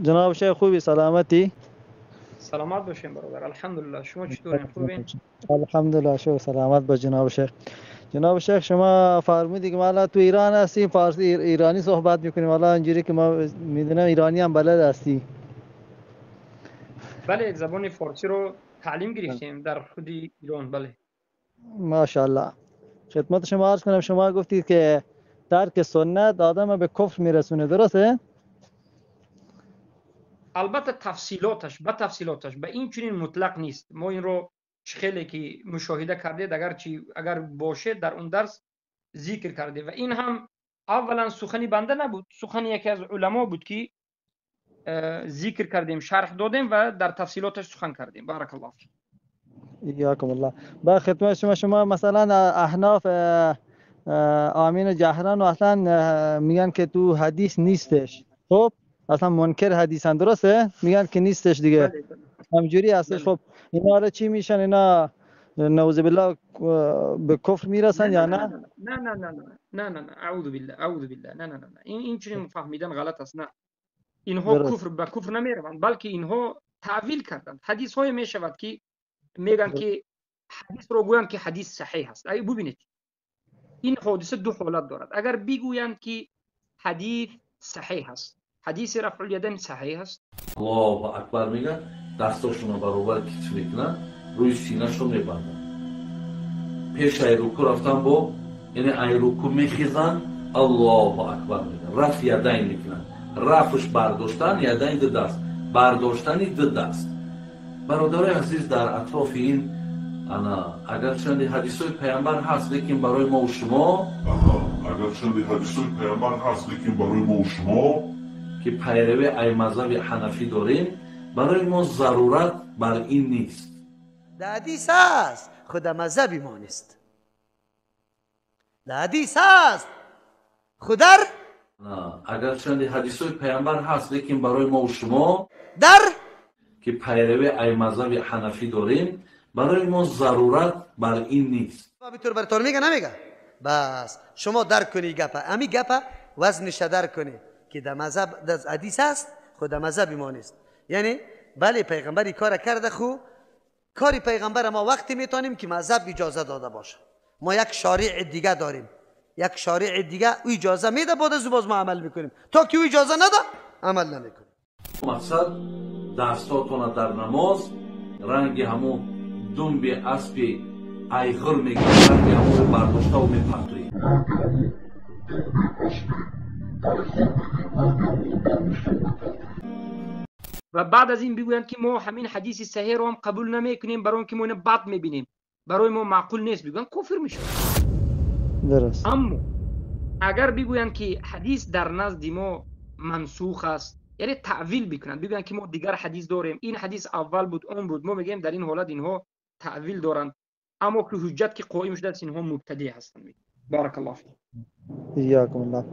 جناب شیخ خوبی؟ سلامتی؟ سلامت باشین برادر، الحمدلله. شما چطورین؟ خوبین؟ الحمدلله، شکر، سلامت با جناب شیخ. جناب شیخ، شما فرمودید که ما الان تو ایران هستیم، فارسی ایرانی صحبت میکنیم. حالا اینجوری که ما میدونم ایرانی هم بلد هستی. بله، زبان فارسی رو تعلیم گرفتیم در خود ایران، بله. ماشاءالله. خدمت شما عرض کنم، شما گفتید که ترک سنت آدم به کفر میرسونه، درسته؟ البته تفصیلاتش به تفصیلاتش به این چنین مطلق نیست. ما این رو خیلی که مشاهده کردید، اگر چی اگر باشه در اون درس ذکر کرده و این هم اولا سخنی بنده نبود، سخن یکی از علما بود که ذکر کردیم، شرح دادیم و در تفصیلاتش سخن کردیم. بارک الله فیک. یاکم الله. با خدمت شما، شما مثلا احناف آمین جهران و اصلا میگن که تو حدیث نیستش، خب اصلا منکر حدیثن، درسته؟ میگن که نیستش دیگه، همجوری هستش. خب اینا حالا چی میشن؟ اینا نعوذ بالله به کفر میرسن یا نه؟ نه نه نه نه نه نه نه، اعوذ بالله، اعوذ بالله، نه نه نه، این چنین فهمیدن غلط است. نه، اینها کفر به کفر نمیروند، بلکه اینها تعویل کردند. حدیث های میشود که میگن که حدیث رو گویند که حدیث صحیح است. ای ببینید این حادثه دو حالت دارد. اگر بگویند که حدیث صحیح است، حدیث رفع الیدین صحیح است، الله اکبر میگن، دستاشون رو برابر کتف میکنن، روی سینه‌شون میبندن، پیش ای رکوع رفتن با، یعنی ای رکوع میخیزن، الله اکبر میگن، رفع یدین میکنن، رفعش برداشتن یدین دو دست، برداشتن دو دست. برادرای عزیز، در اطراف این انا اگرچند حدیث پیامبر هست، لیکن برای ما و شما، اگرچند حدیث پیامبر هست، لیکن برای ما و شما که پیروی ای مذهب حنفی داریم، برای ما ضرورت بر این نیست. در حدیث هست، خود مذهبی ما نیست. در حدیث هست، خودر اگرچند حدیث پیامبر هست، لیکن برای ما و شما در که پیروی ای مذهب حنفی داریم، برای ما ضرورت بر این نیست. بطور براتون میگه نمیگه؟ بس شما درک کنی گپه، امی گپه وزنش درک کنی که در مذهب در حدیث هست، خود مذهب ما نیست. یعنی بله پیغمبری کار کرده، خو کاری پیغمبر ما وقتی میتونیم که مذهب اجازه داده باشه. ما یک شارع دیگه داریم، یک شارع دیگه او اجازه میده، بعد از باز ما عمل میکنیم. تا که او اجازه نده عمل نمیکنیم. مقصد دستاتون در نماز رنگ همو دنب اسب ایغر میگیره، رنگ همو برداشته و میپرتوی. و بعد از این بگویند که ما همین حدیث صحیح رو هم قبول نمیکنیم، برای اینکه ما اینو بد میبینیم، برای ما معقول نیست، بگویند کفر میشه. درست. اما اگر بگویند که حدیث در نزد ما منسوخ است، یعنی تعویل بکنند، بگویند که ما دیگر حدیث داریم، این حدیث اول بود اون بود، ما میگیم در این حالت اینها تعویل دارند، اما که حجت که قائم شده است اینها مبتدی هستند. بارک الله فیک. ایاکم الله.